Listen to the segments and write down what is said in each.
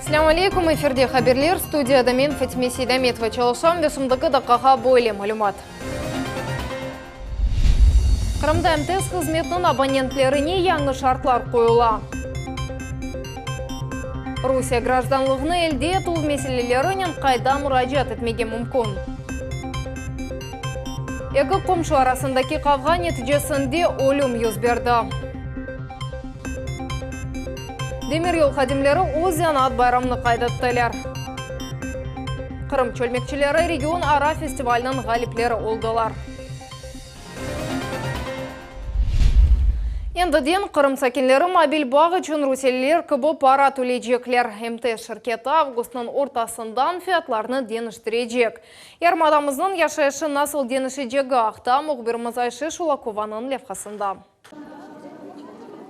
Esselâmu aleyküm, efirde haberler, studiyada men Fatime Seydametova çalışam ve şimdiki daqqağa böyle malümat. Qırımda MTS hızmetiniñ abonentlerine yañı şartlar qoyula. Rusiye grajdanlığını elde etüv meselelerinen qayda muracaat etmege mümkün? Eki qomşu arasındaki qavğa neticesinde ölüm yüz berdi. Demiryol hadimleri öz zenaat bayramını qayd ettiler. Qırım çölmekçileri regionara festivalniñ ğalipleri oldılar. Endiden Qırım sakinleri mobil bağ içün rusiyeliler kibi para töleycekler. MTS şirketi avgustnıñ ortasından fiyatlarnı deñiştirecek. Yarımadamıznıñ yaşayışı nasıl deñişecegi aqta mühbirimiz Ayşe Şulakovanıñ levhasında.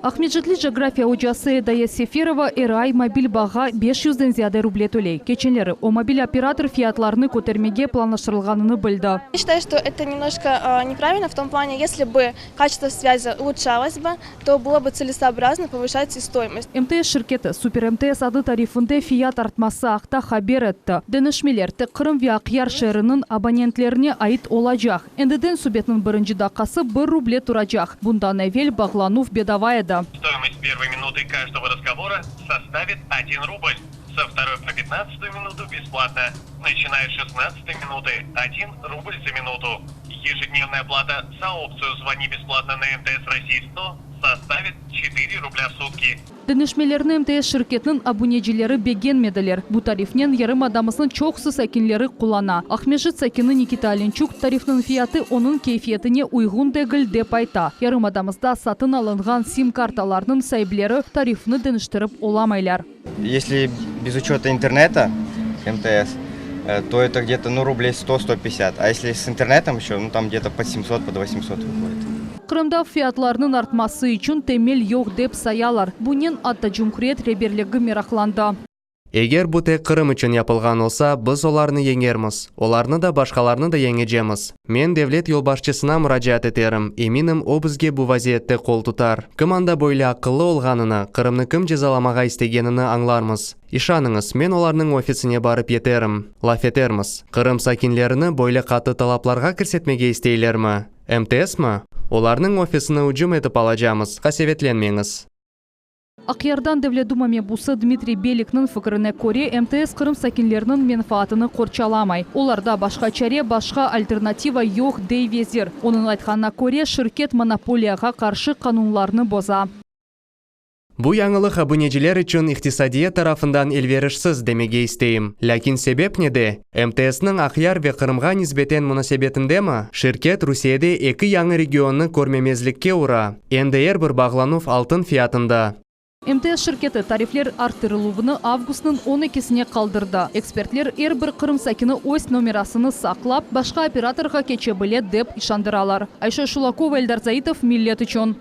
Aqmescitli cografiya ocası Edaya Seferova er ay mobil bağğa beş yüzden ziyade ruble töley. Keçenleri o, mobil operator fiyatlarnı kötermege planlaştırılğanını bildi. Я считаю, что это немножко неправильно в том плане, если бы качество связи улучшалось бы, то было бы целесообразно повышать и стоимость. MTS şirketi Super MTS adlı tarifinde fiyat artması aqta haber etti. Deñişmeler tek Qırım ve Aqyar şeeriniñ abonentlerine ait olacaq. Endiden subetniñ birinci daqqası bir ruble turacaq. Bundan evel bağlanuv bedava edi. Стоимость первой минуты каждого разговора составит один рубль. Со второй по пятнадцатую минуту бесплатно. Начиная с шестнадцатой минуты один рубль за минуту. Ежедневная плата за опцию «Звони бесплатно на МТС России 100» составит 4 рубля в сутки. Deñişmelerni MTS şirketiniñ abunecileri begenmediler. Bu tarifnen yarımadamıznıñ çoqusı sakinleri qullana. Aqmescit sakini Nikita Olençuk, tarifniñ fiyatı onıñ keyfiyetine uyğun degil, dep ayta. Yarımadamızda satın alınğan sim-kartalarnıñ saipleri tarifni deñiştirip olamaylar. Если без учета интернета, МТС, то это где-то, ну, рублей 100-150. А если с интернетом еще, ну, там где-то под 700, под 800 выходит. Qırımda fiyatlarnıñ artması içün temel yoq dep sayalar. Bunen atta cumhuriyet reberligi meraqlandı. Eger bu tek Qırım içün yapılğan olsa, biz olarnı yeñermiz. Olarnı da, başqalarnı da yeñecemiz. Men devlet yolbaşçısına muracaat eterim, eminim, o bizge bu vaziyette qol tutar. Kim anda böyle aqıllı olğanını, Qırımnı kim cezalamağa istegenini añlarmız. İşanıñız, men olarnıñ ofisine barıp yeterim. Laf etermiz. Qırım sakinlerini böyle qattı talaplarğa kirsetmege isteylermi? MTSmi? Olarnıñ ofisini ücüm etip alacamız, qasevetlenmeñiz. Aqyardan Devlet Duma mebusı Dmitriy Belikniñ fikrine köre, MTS Qırım sakinleriniñ menfaatını qorçalamay. Olarda başqa çare, başqa alternativa yoq, dey vezir. Onıñ aytqanına köre, şirket monopoliyağa qarşı qanunlarnı boza. Bu yañılıq abuneciler içün iqtisadiyat tarafından elverişsiz, demege isteyim. Lâkin sebep nede? MTSnıñ Aqyar ve Qırımğa nisbeten munasebetindemi? Şirket Rusiyede eki yañı regionnı körmemezlikke ura. Endi er bir bağlanuv altın fiyatında. MTS şirketi tarifler arttırıluvını avgustnıñ on ekisine qaldırdı. Ekspertler er bir Qırım sakini öz nomerasını saqlap, başqa operatorğa keçe bile, dep işandıralar. Ayşe Şulakova, Eldar Zaitov, Millet içün.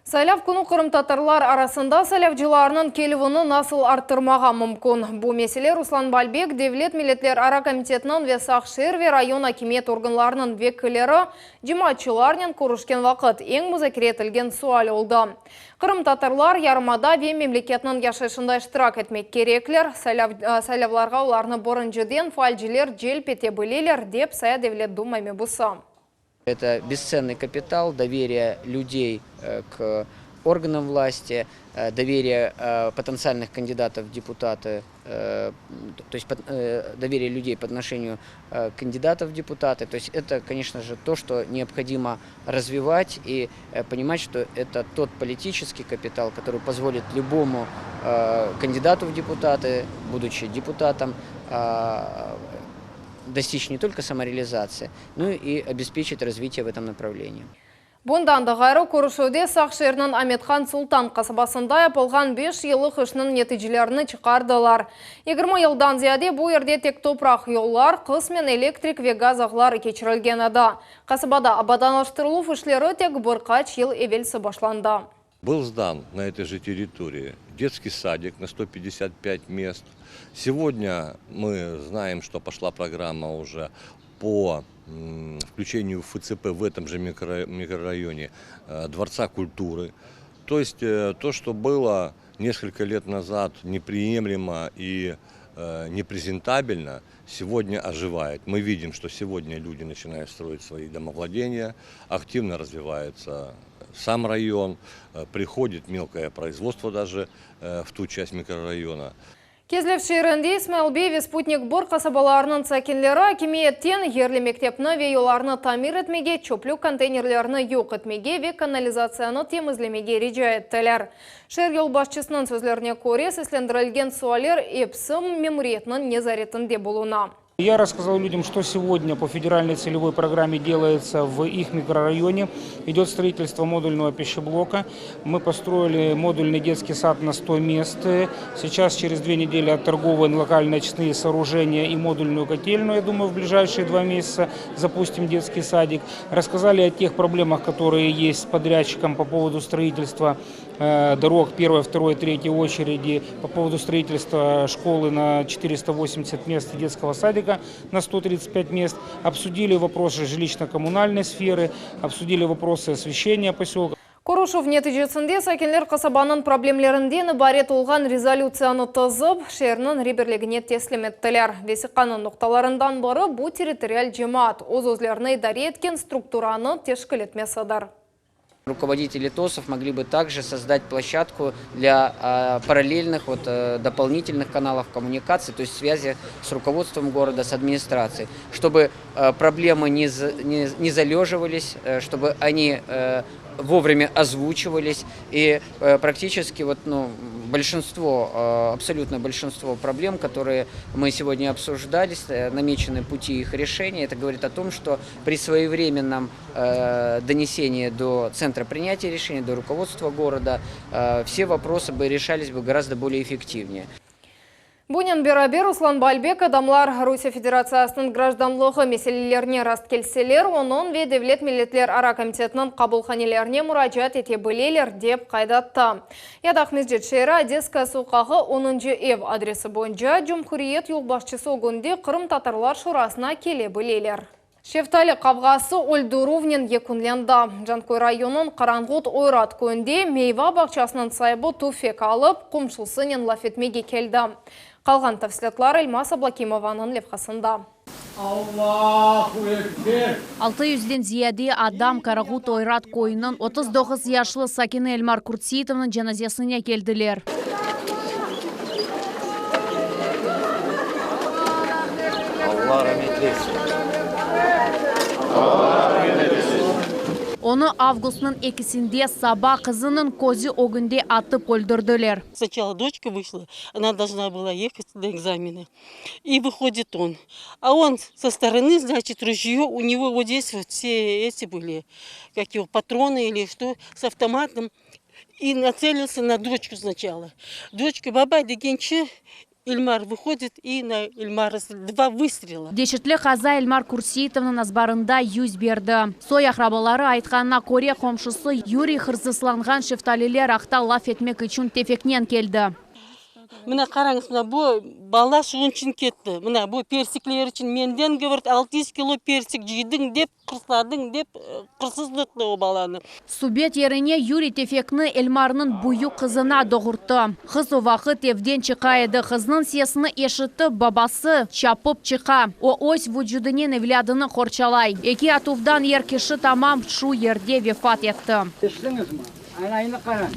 Saylav künü qırımtatarlar arasında saylavcılarnıñ kelüvini nasıl arttırmağa mümkün? Bu mesele Ruslan Balbek, Devlet milletlerara komitetiniñ ve Saq şeer ve rayon akimiyet organlarınıñ vekilleri cemaatçılarnen körüşken vaqıt eñ muzakere etilgen sual oldı. Qırımtatarlar yarımada ve memleketniñ yaşayışında iştirak etmek kerekler, saylavlarğa olarnı birinciden faalciler celp ete bileler, dep saya Devlet Duma mebusı. Это бесценный капитал, доверие людей к органам власти, доверие потенциальных кандидатов в депутаты, то есть доверие людей по отношению кандидатов в депутаты. То есть это, конечно же, то, что необходимо развивать и понимать, что это тот политический капитал, который позволит любому кандидату в депутаты, будучи депутатом, достичь не только самореализации, но и обеспечить развитие в этом направлении. Bundan da ğayrı, körüşüvde Saq şeeriniñ Amethan Sultan qasabasında yapılğan beş yıllıq işniñ neticelerini çıqardılar. 20 yıldan ziyade bu yerde tek topraq yollar, qısmen elektrik ve gaz ağları keçirilgen edi. Qasabada abadanlaştırıluv işleri tek bir qaç yıl evelsi başlandı. Был сдан на этой же территории детский садик на 155 мест. Сегодня мы знаем, что пошла программа уже по включению в ФЦП в этом же микрорайоне Дворца культуры. То есть то, что было несколько лет назад неприемлемо и э, непрезентабельно, сегодня оживает. Мы видим, что сегодня люди начинают строить свои домовладения, активно развивается сам район, э, приходит мелкое производство даже э, в ту часть микрорайона. Kezlev şeerinde İsmail-Bey ve Sputnik bir qasabalarınıñ sakinleri akimiyetten yerli mektepni ve yollarnı tamir etmege, çöplük konteynerlerini yoq etmege ve kanalizatsiyanı temizlemege rica ettiler. Şeer yolbaşçısınıñ sözlerine köre, seslendirilgen sualler episi memuriyetniñ nezaretinde buluna. Я рассказал людям, что сегодня по федеральной целевой программе делается в их микрорайоне. Идет строительство модульного пищеблока. Мы построили модульный детский сад на 100 мест. Сейчас через две недели отторгованы локальные очистные сооружения и модульную котельную. Я думаю, в ближайшие два месяца запустим детский садик. Рассказали о тех проблемах, которые есть с подрядчиком по поводу строительства э, дорог первой, второй, третьей очереди, по поводу строительства школы на 480 мест и детского садика на 135 мест. Обсудили вопросы жилищно-коммунальной сферы, обсудили вопросы освещения поселка. Körüşüv neticesinde sakinler qasabanıñ problemlerinden ibaret olğan rezolütsiyanı tizip, şeerniñ reberligine teslim ettiler. Vesiqanıñ noqtalarından biri bu territorial cemaat, öz-özlerini idare etken strukturanı teşkil etmesidir. Руководители ТОСов могли бы также создать площадку для а, параллельных вот, э, дополнительных каналов коммуникации, то есть связи с руководством города, с администрацией, чтобы э, проблемы не, не, не залеживались, э, чтобы они вовремя озвучивались и практически вот, ну, большинство, абсолютно большинство проблем, которые мы сегодня обсуждали, намечены пути их решения. Это говорит о том, что при своевременном донесении до центра принятия решений, до руководства города, все вопросы бы решались бы гораздо более эффективнее. Bunen beraber Ruslan Balbek adamlar Rusiye Federatsiyasınıñ grajdanlığı meselelerine rastkelseler, onıñ ve Devlet milletlerara komitetiniñ qabulhanelerine muracaat ete bileler, dep qayd etti. Ya da Aqmescit şeeri Odesskaya soqağı onuncı ev adresi boyunca cumhuriyet yolbaşçısı ögünde Qırımtatarlar şurasına kele bileler. Şeftali qavğası öldürüvnen yekünlendi. Canköy rayonınıñ Qaranğut Oyrat köyünde meyva bağçasınıñ saibi tüfek alıp, qomşusınen laf etmege keldi. Qalğan tafsilâtlar Elmaz Ablakimovanıñ levhasında. Allahu Ekber! Altı yüzden ziyade adam Qaraqut Oyrat köyüniñ 39 yaşlı sakini Elmar Kurtseitovnıñ cenazesine keldiler. Alla ramet etsin! Alla ramet etsin! Onı avgustnıñ ekisinde saba qızınıñ közü ögünde atıp öldürdiler. Сначала дочка вышла, она должна была ехать на экзамены. И выходит он. А он со стороны, значит, ружье, у него вот здесь вот все эти были, как его, патроны или что, с автоматом. И нацелился на дочку сначала. Дочка baba degence, Эльмар выходит и на Эльмара два выстрела. Deşetli qaza Elmar Kurtseitovnıñ azbarında yüz berdi. Soy-aqrabaları aytqanına köre, qomşusı Yuriy hırsızlanğan şeftaliler aqta laf etmek içün tüfeknen keldi. Mına qarañız, mına bu bala şunıñ içün ketti. Mına bu persikler içün menden, говорит, 600 kilo persik cıydıñ dep, qırsladıñ dep, qırsızlattı o balanı. Subet yerine Yuriy tüfekni Elmarnıñ büyük qızına doğrulttı. Qız o vaqıt evden çıqa edi. Qıznıñ sesini eşitip, babası çapıp çıqa. O öz vucudınen evlâdını qorçalay. Eki atuvdan er kişi tamam şu yerde vefat etti. Eşittiñizmi? Anayını qara.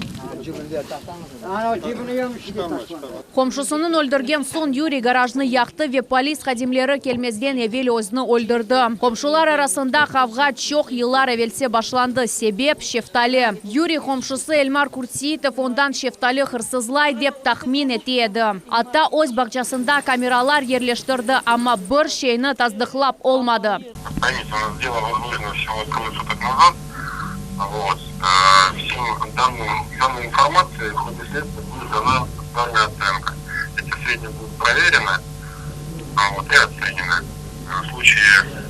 Ana cibini yemiş Qomşusını öldürgen soñ Yuriy garajnı yaqtı ve polis hadimleri kelmezden evel özüni öldürdi. Qomşular arasında qavğa çoq yıllar evelsi başlandı. Sebep şeftali. Yuriy qomşusı Elmar Kurtseitov ondan şeftali hırsızlay dep tahmin ete edi. Atta öz bağçasında kameralar yerleştirdi, amma bir şeyni tasdıqlap olmadı. Поймите, у нас дело возбуждено всего трое суток назад. Вот. Всем данным, данной информации в ходе следствия будет дана процессуальная оценка. Эти сведения будут проверены вот, и оценены. В случае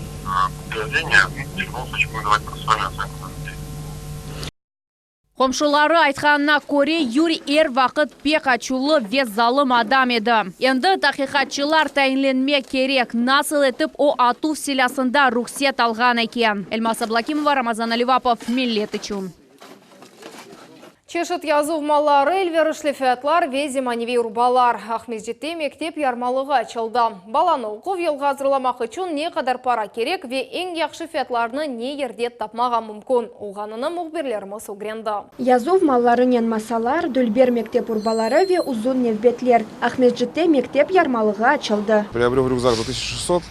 подтверждения, ну, в любом случае будем давать процессуальную оценку на людей. Qomşuları aytqanına köre, Yuriy er vaqıt pek açuvlı ve zalım adam edi. Endi taqiqatçılar tayinlenmek kerek, nasıl etip o atuv silâsından ruhset alğan eken. Elmaz Ablakimova, Ramazan Alivapov, Millet içün. Çeşit yazuv malları, elverişli fiyatlar ve zemaneviy urbalar. Aqmescitte mektep yarmalığı açıldı. Balanı oquv yılğa azırlamaq içün ne qadar para kerek ve eñ yahşı fiyatlarnı ne yerde tapmağa mümkün olğanını mühbirlerimiz ögrendi. Yazuv mallarınen masalar, dülber mektep urbaları ve uzun nevbetler. Aqmescitte mektep yarmalığı açıldı. Приобрел рюкзак за 1600,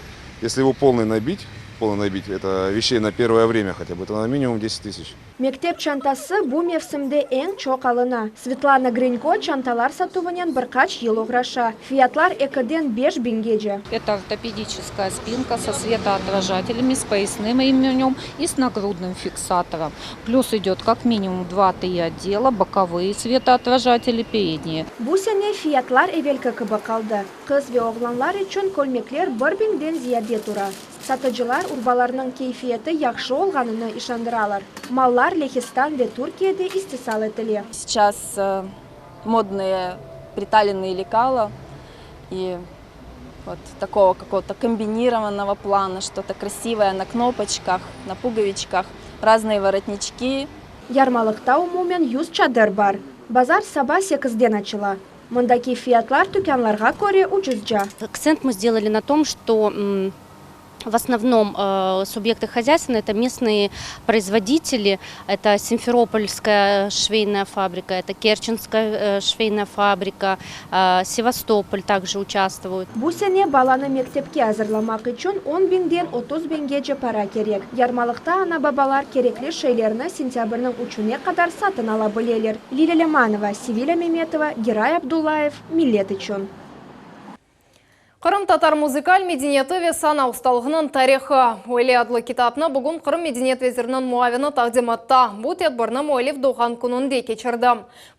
если его полный набить, полный набить, это вещей на первое время хотя бы, это на минимум 10 тысяч. Mektep çantası bu mevsimde eñ çoq alına. Svetlana Grinko çantalar satuvınen bir qaç yıl oğraşa. Fiyatlar ekiden beş biñgece. Это ортопедическая спинка со светоотражателями, с поясным ременем и с нагрудным фиксатором. Плюс идет как минимум два-три отдела, боковые светоотражатели, передние. Bu sene fiyatlar evelki kibi qaldı. Qız ve oğlanlar içün kölmekler bir biñden ziyade tura. Satıcılar urbalarnıñ keyfiyeti yahşı olğanını işandıralar. Mallar Lehistan ve Türkiyede istisal etile. Сейчас модные приталенные лекала и вот такого какого-то комбинированного плана, что-то красивое на кнопочках, на пуговичках, разные воротнички. Yarmalıqta umumen 100 çadır bar. Bazar saba sekizden açıla. Mındaki fiyatlar tükânlarğa köre ucuzca. Акцент мы сделали на том, что в основном субъекты хозяйственные – это местные производители, это Симферопольская швейная фабрика, это Керченская швейная фабрика, Севастополь также участвуют. Bu sene balanı mektepke azırlamaq içün on biñden 30 biñgece para kerek. Yarmalıqta ana-babalar kerekli şeylerni sentâbrniñ üçüne qadar satın ala bileler. Lilâ Lâmanova, Sevilâ Memetova, Giray Abdullayev, Millet içün. Qırımtatar muzıkal medeniyeti ve sana ustalığınıñ tarihı. Öyle adlı kitapnı bugün Qırım medeniyet veziriniñ muavini taqdim etti. Bu tedbirni müellif doğğan kününde keçirdi.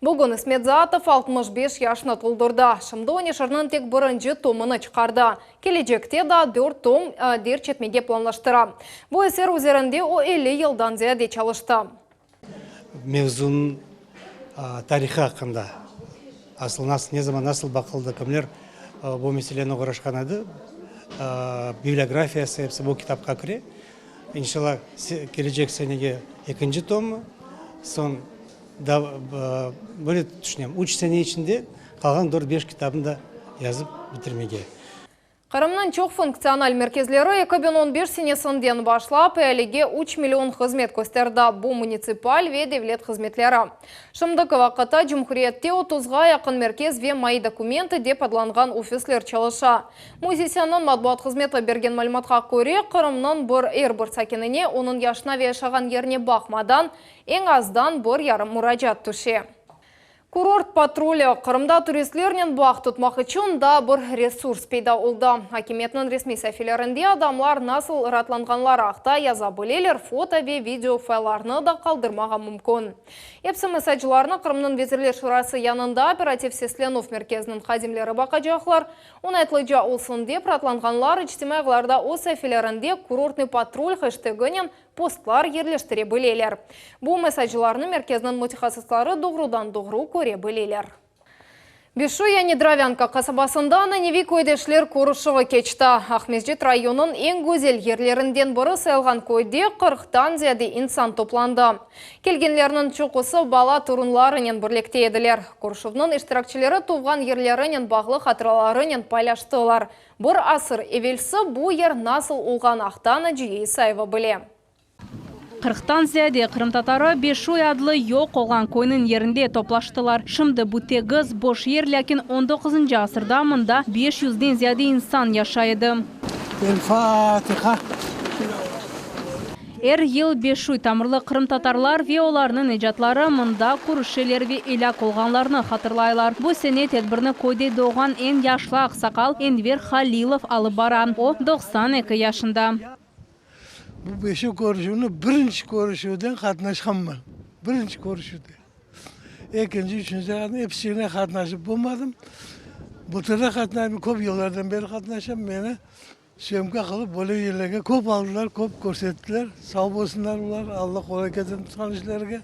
Bugün İsmet Zaatov 65 yaşını toldurdı. Şimdi o neşirniñ tek birinci tomını çıqardı. Kelecekte daa dört tom derc etmege planlaştıra. Bu eser üzerinde o 50 yıldan ziyade çalıştı. Mevzunıñ tarihı aqqında, asıl nasıl, ne zaman nasıl baqıldı, kimler bu meseleni oğraşqan edi, bibliografiyası episi bu kitapqa kire. İnşallah, kelecek senege ekinci tomı, soñ da böyle tüşünem, üç sene içinde qalğan dört-beş kitabnı da yazıp bitirmege. Qırımnıñ çoq funktsional merkezleri 2015 senesinden başlap ealige üç million hızmet kösterdi, bu munitsipal ve devlet hızmetleri. Şimdiki vaqıtta cumhuriyette otuzğa yaqın merkez ve Moi dokumentı dep adlanğan ofisler çalışa. Müessiseniñ matbuat hızmeti bergen malümatqa köre, Qırımnıñ bir er bir sakinine onıñ yaşına ve yaşağan yerine baqmadan, eñ azdan bir yarım muracaat tüşe. Kurort patruli, Qırımda turistlernen bağ tutmaq içün daa bir resurs peyda oldı. Akimiyetniñ resmiy saifelerinde adamlar nasıl raatlanğanları aqta yaza bileler, foto ve video fayllarnı da qaldırmağa mümkün. Epsi mesaclarnı Qırımnıñ Vezirler Şurası yanında operativ seslenüv merkeziniñ hadimleri baqacaqlar. Oñaytlıca olsun dep, raatlanğanlar içtimaiy ağlarda öz saifelerinde Kurortnıy patrul heşteginen postlar yerleştire bileler. Bu mesaclarnı merkezniñ mütehassısları doğrudan-doğru köre bileler. Beşuy, yani Dravânka qasabasında ananeviy köydeşler körüşüvi keçti. Aqmescit rayonınıñ eñ güzel yerlerinden biri sayılğan köyde qırqtan ziyade insan toplandı. Kelgenlerniñ çoqusı bala torunlarınen birlikte ediler. Körüşüvniñ iştirakçileri tuvğan yerlerinen bağlı hatıralarınen paylaştılar. Bir asır evelsi bu yer nasıl olğan aqta Naciye İsayeva bile. Qırqtan ziyade qırımtatarı Beşuy adlı yoq olğan köyniñ yerinde toplaştılar. Şimdi bu tegiz, boş yer, lâkin on doquzıncı asırda mında beş yüzden ziyade insan yaşay edi. El Fatiha. Er yıl Beşuy tamırlı qırımtatarlar ve olarnıñ ecatları mında körüşeler ve elâk olğanlarnı hatırlaylar. Bu sene tedbirni köyde doğğan eñ yaşlı aqsaqal Enver Halilov alıp bara, o, 92 yaşında. Bu Beşuy körüşüvni birinci körüşüvden qatnaşqanman, birinci körüşüvde. Ekinci, üçünci, episine qatnaşıp bolmadım. Bıltır da qatnayım, köp yıllardan beri qatnaşam, meni Syomka qılıp böyle yerlerge köp aldılar, köp körsettiler. Sağ bolsunlar olar, Alla qolay ketirsin tutqan işlerge.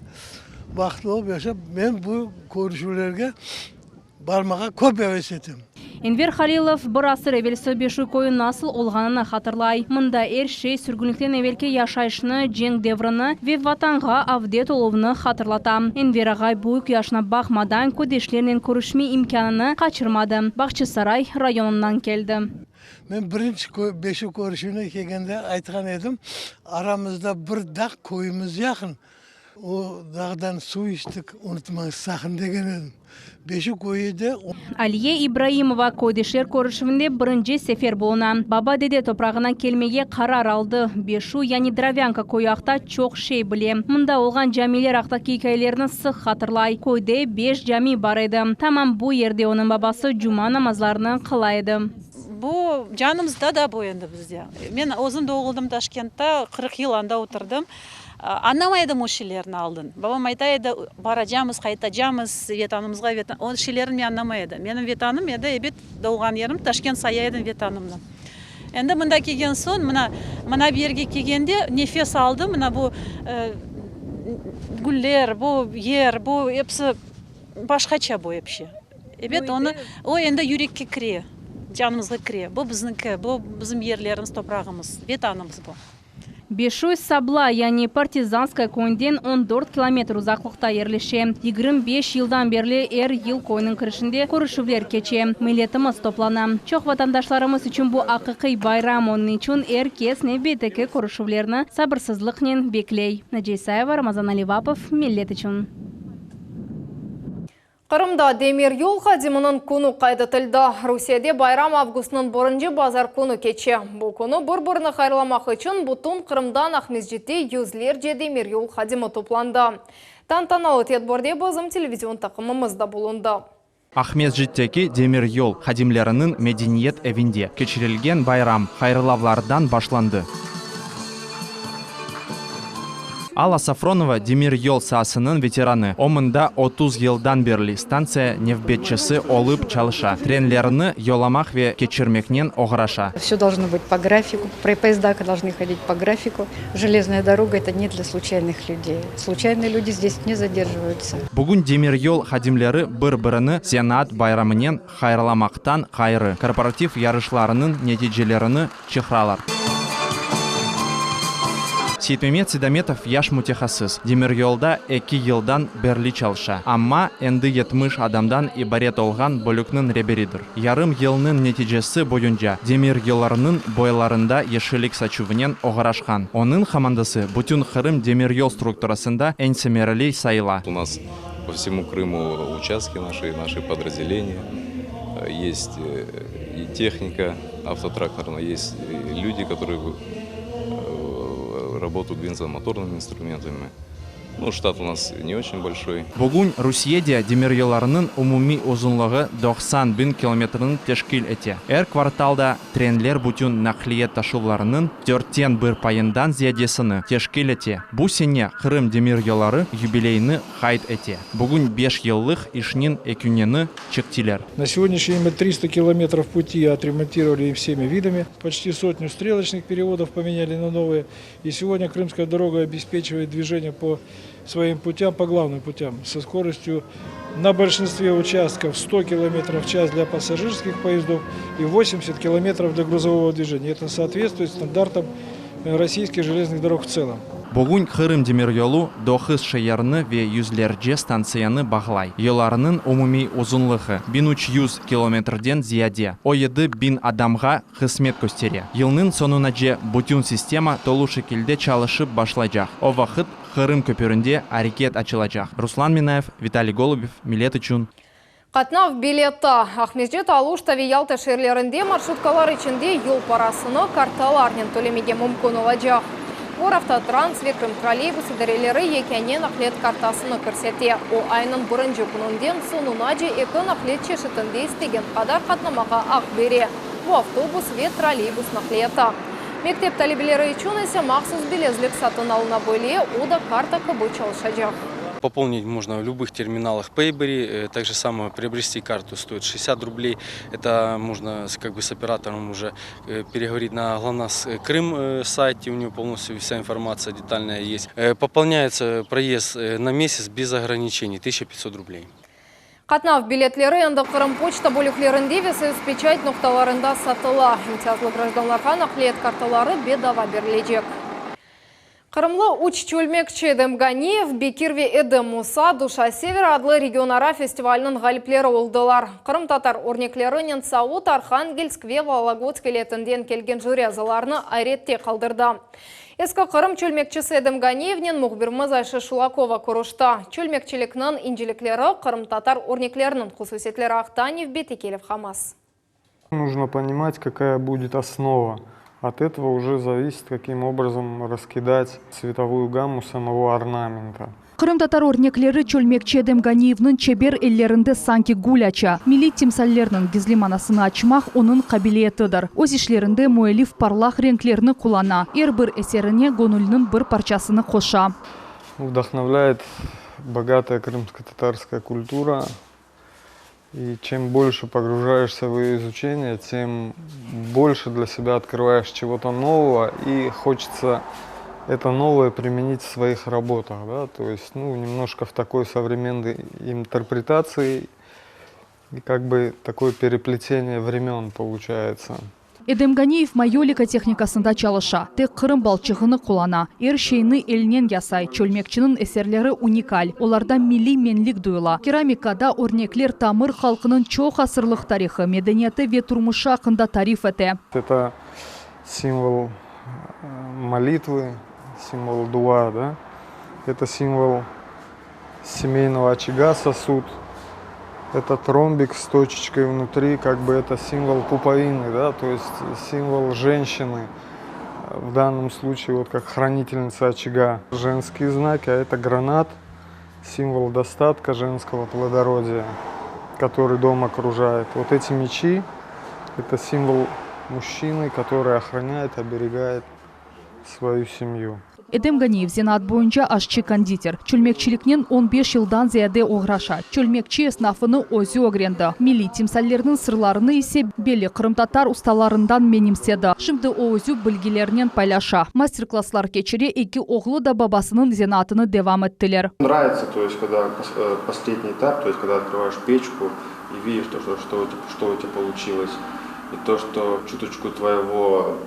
Bahtlı olıp yaşap, men bu körüşüvlerge barmağa köp eves etem. Enver Halilov bir asır evelsi Beşuy köyü nasıl olğanını hatırlay. Mında er şey sürgünlikten evelki yaşayışnı, cenk devrini ve Vatanğa avdet oluvnı hatırlata. Enver ağay büyük yaşına baqmadan, köydeşlernen körüşme imkânını qaçırmadı, Bağçasaray rayonından keldi. Men birinci Beşuy körüşüvine kelgende aytqan edim, aramızda bir dağ, köyümiz yaqın. O dağdan suv içtik, unutmañız saqın degen edim. Beşik köyü de. Aliye İbraimova köydeşler körüşüvinde birinci sefer buluna. Baba-dede toprağına kelmege qarar aldı. Beşu, yani Drovânka köyü aqta çoq şey bile. Mında olğan camiler aqtaki ikâyelerni sıq hatırlay. Köyde beş cami bar edi. Tamam bu yerde onıñ babası cuma namazlarını qıla edi. Bu canımızda da bu endi bizde. Men özüm doğuldım Taşkentta, 40 yıl anda oturdım. Añlamay edim o şeylerni aldın. Babam ayta edi, baracamız, qaytacamız Vetanımızğa, o şeylerni men añlamay edim. Menim Vetanım edi, ebet, doğğan yerim Taşkent saya edim Vetanımnı. Endi mında kelgen soñ, mına, mına bu yerge kelgende nefes aldım, mına bu güller, bu yer, bu episi başqaça bu epşi. Ebet, onı, o endi yürekke kire, canımızğa kire. Bu bizniki, bu bizim yerlerimiz, toprağımız, Vetanımız bu. Beşuy Sabla, yani Partizanskaya köyünden on dört kilometr uzaqlıqta yerleşe. 25 yıldan berli er yıl köyniñ kirişinde körüşüvler keçe, milletimiz toplana. Çoq vatandaşlarımız içün bu aqiqiy bayram, onıñ içün er kes nevbetteki körüşüvlerni sabırsızlıqnen bekley. Naciye İsayeva, Ramazan Alivapov, Millet içün. Qırımda demir yol hadiminiñ künü qayd etildi. Rusiyede bayram avgustnıñ birinci bazar künü keçe. Bu künü bir-birini hayırlamaq içün bütün Qırımdan Aqmescitte yüzlerce demir yol hadimi toplandı. Tantanalı tedbirde bizim televizion taqımımız da bulundı. Aqmescitteki demir yol hadimleriniñ medeniyet evinde keçirilgen bayram hayırlavlardan başlandı. Alla Safronova demir yol saasınıñ veteranı. O mında 30 yıldan berli stantsiya nevbetçisi olıp çalışa, trenlerni yollamaq ve keçirmeknen oğraşa. Все должно быть по графику, поезда должны ходить по графику. Железная дорога – это не для случайных людей. Случайные люди здесь не задерживаются. Bugün demir yol hadimleri bir-birini zenaat bayramınen hayırlamaqtan ğayrı, korporativ yarışlarınıñ neticelerini çıqaralar. Seytmemet Seydametov yaş mütehassıs, demiryolda eki yıldan berli çalışa, amma endi 70 adamdan ibaret olğan bölükniñ reberidir. Yarım yılnıñ neticesi boyunca demiryollarnıñ boylarında yeşillik saçuvınen oğraşqan. Onıñ komandası bütün Qırım demiryol strukturasında eñ semereli sayıla. У нас по всему Крыму участки наши, наши подразделения. Есть и техника автотракторная, есть люди, которые работают бензомоторными инструментами. Ну, штат у нас не очень большой. Bugün Rusiyede demiryollarınıñ umumiy uzunlığı 90 biñ kilometrni teşkil ete. Er kvartalda trenler bütün naqliyat taşuvlarınıñ dörtten bir payından ziyadesini teşkil ete. Bu sene Qırım demiryolları yubileyini qayd ete. Bugün 5 yıllıq işniñ yekünini çektiler. На сегодняшний день мы 300 километров пути отремонтировали всеми видами. Почти сотню стрелочных переводов поменяли на новые. И сегодня Крымская дорога обеспечивает движение по своим путям, по главным путям, со скоростью на большинстве участков 100 километров в час для пассажирских поездов и 80 километров для грузового движения. Это соответствует стандартам российских железных дорог в целом. Bugün Qırım demiryolu 9 şeerni ve yüzlerce stantsiyanı bağlay. Yollarınıñ umumiy uzunlığı 1300 kilometrden ziyade. O 7000 adamğa hızmet köstere. Yılnıñ soñunace bütün sistema tolu şekilde çalışıp başlaycaq. O vaqıt Qırım köpürinde areket açılacaq. Ruslan Minayev, Vitaliy Golubev, Millet içün. Qatnav bileti. Aqmescit, Aluşta ve Yalta şeerlerinde marşrutkalar içinde yol parasını kartalarnen tölemege mümkün olacaq. Goravtotrans ve Krımtrolleybus idareleri yekâne naqliyat kartasını kirsete. O aynıñ birinci kününden soñunace eki naqliyat çeşitinde istegen qadar qatnamağa aq bere. Bu avtobus ve trolleybus naqliyatı. Mektep talebeleri içün ise mahsus bilezlik satın alına bile, o da karta kibi çalışacaq. Пополнить можно в любых терминалах Payberry. Так же самое приобрести карту стоит 60 рублей. Это можно как бы с оператором уже переговорить на ГЛОНАСС Крым сайте. У него полностью вся информация детальная есть. Пополняется проезд на месяц без ограничений 1500 рублей. Qatnav biletleri endi Qırım poçta bölüklerinde ve Soyuzpeçat noqtalarında satıla. İmtiyazlı grajdanlarğa naqliyet kartaları bedava berilecek. Qırımlı üç çölmekçi Edem Ganiyev, Bekir ve Edem Musa Duşa Severa adlı regionara festivaliniñ ğalipleri oldılar. Qırımtatar örneklerinen Saut, Arhangelsk ve Vologodsk vilâyetinden kelgen jüri azalarını ayrette qaldırdı. Eski Qırım çölmekçisi Edem Ganiyevnen mühbirimiz Ayşe Şulakova körüşti. Çölmekçilikniñ incelikleri, qırımtatar örnekleriniñ hususiyetleri aqta nevbetteki levhamız. Нужно понимать, какая будет основа. От этого уже зависит, каким образом раскидать цветовую гамму самого орнамента. Qırımtatar örnekleri çölmekçi Edem Ganiyevniñ çeber ellerinde sanki gül aça. Milliy timsallerniñ gizli manasını açmaq onıñ qabiliyetidir. Öz işlerinde müellif parlaq renklerni qullana, er bir eserine göñülniñ bir parçasını qoşa. Vdahnovlâyet bogataya krımsko-tatarskaya kultura. И чем больше погружаешься в ее изучение, тем больше для себя открываешь чего-то нового, и хочется это новое применить в своих работах, да, то есть, ну, немножко в такой современной интерпретации, и как бы такое переплетение времен получается. Edem Ganiyev mayolika tehnikasında çalışa, tek Qırım balçığını qullana, er şeyni elnen yasay, çölmekçiniñ eserleri unikal, olarda milliy menlik duyula. Keramikada örnekler tamır halqınıñ çoq asırlıq tarihı, medeniyeti ve turmuşı aqqında tarif ete. Это символ молитвы, символ дуа, да? Это символ семейного очага, сосуд. Этот ромбик с точечкой внутри, как бы это символ пуповины, да, то есть символ женщины. В данном случае вот как хранительница очага. Женские знаки, а это гранат, символ достатка женского плодородия, который дом окружает. Вот эти мечи – это символ мужчины, который охраняет, оберегает свою семью. Edem Ganiyev zenaat boyunca aşçı-konditer. Çölmekçiliknen on beş yıldan ziyade oğraşa. Çölmekçi esnafını özü ögrendi. Milliy timsallerniñ sırlarını ise belli qırımtatar ustalarından menimsedi. Şimdi o özü bilgilerinen paylaşa, master-klasslar keçire, eki oğlu da babasınıñ zenaatını devam ettiler. Nravitsya, to est, kogda posledniy etap, to est, kogda otkryvaeş peçku i vidiş to, çto çto u tebâ poluçilos, i to, çto çutoçku tvoego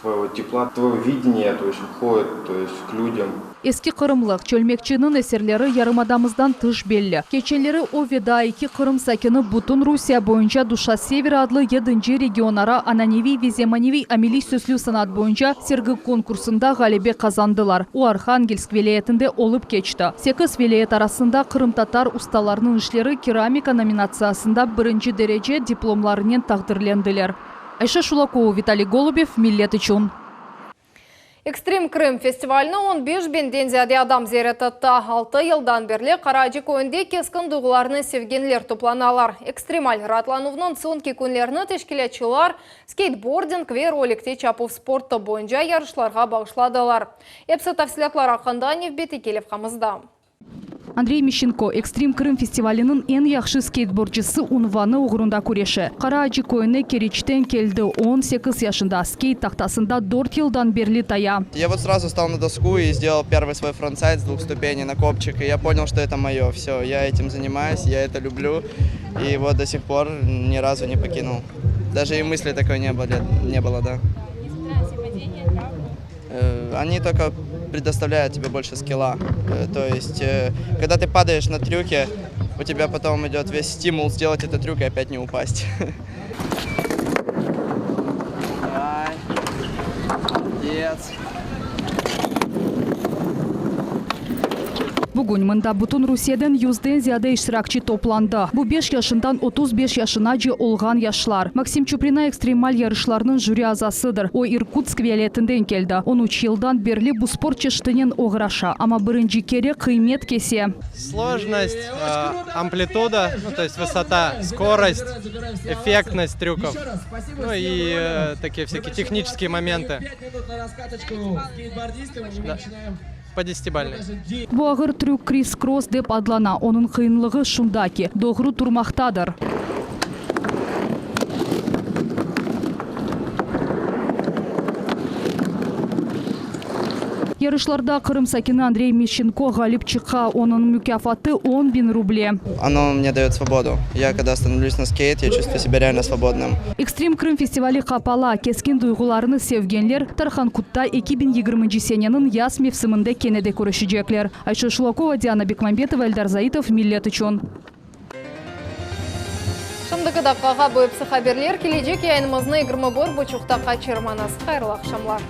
Tvoego tepla, tvoego videniya, to est uhodit, to est k lüdyam. Eski Qırımlıq çölmekçiniñ eserleri yarımadamızdan tış belli. Keçenleri o ve daa eki Qırım sakini bütün Rusiye boyunca Duşa Severa adlı yedinci regionara ananeviy ve zemaneviy ameliy süslü sanat boyunca sergi konkursında ğalebe qazandılar. O Arhangelsk vilâyetinde olıp keçti. Sekiz vilâyet arasında qırımtatar ustalarınıñ işleri keramika nominatsiyasında birinci derece diplomlarınen taqdirlendiler. Ayşe Şulakova, Vitaliy Golubev, Millet içün. Ekstrem Krım festivalini on beş biñden ziyade adam ziyaret etti. Altı yıldan berli Qara-Acı köyünde keskin duyğularnı sevgenler toplanalar. Ekstremal raatlanuvnıñ soñki künlerini teşkilâtçılar skeytbording ve rolikte çapuv sportı boyunca yarışlarğa bağışladılar. Episi tafsilâtlar aqqında nevbetteki levhamızda. Andrey Mişenko, Ekstrem Krım festivaliniñ eñ yahşı skeytbordçısı unvanı oğrunda küreşe. Qara Acı köyüne Keriçten keldi, 18 yaşında, skeyt tahtasında dört yıldan berli taya. Ya vot srazu stal na dosku i sdelal pervıy svoy frontsayd s dvuh stupeney na kopçik, i ya ponyal, çto eto moyo, vsyo, ya etim zanimayus, ya eto lyublyu, i vot do sih por ni razu ne pokinul. Daje i mysli takoy ne bylo, ne bylo, da. Oni tolko predostavlyayut tebe bolşe skilla. To est, kogda tı padaeş na trüke, u tebâ potom idet ves stimul sdelat etot trük i opât ne upast. Davay. Molodets. Bugün mında bütün Rusiyeden yüzden ziyade iştirakçi toplandı. Bu beş yaşından 35 yaşınace olğan yaşlar. Maksim Çuprina ekstremal yarışlarnıñ jüri azasıdır. O, İrkutsk vilâyetinden keldi. On üç yıldan berli bu sport çeşitinen oğraşa, amma birinci kere qıymet kese. Sложность, amplituda, nu, to est vısota, skorost, effektnost trükov, nu i takie vsâkiye tehniçeskiye momentı. Da. Po desetiballnoy. Bu ağır trük kriss-kross dep adlana, onıñ qıyınlığı şunda ki, doğru turmaqtadır. Yarışlarda Qırım sakini Andrey Mişçenko ğalip çıqa, onıñ mukâfatı 10 biñ ruble. Оно мне дает свободу. Я когда становлюсь на скейт, я чувствую себя реально свободным. Ekstrem Krım festivali qapala, keskin duyğularını sevgenler Tarhankutta 2020 seneniñ yaz mevsiminde kene de körüşecekler. Ayşe Şulakova, Diana Bekmambetova, Eldar Zaitov, Millet içün. Şimdiki daqqağa bu episi haberler. Kelecek yayınımıznı 21 buçuqta qaçırmañız. Hayırlı aqşamlar.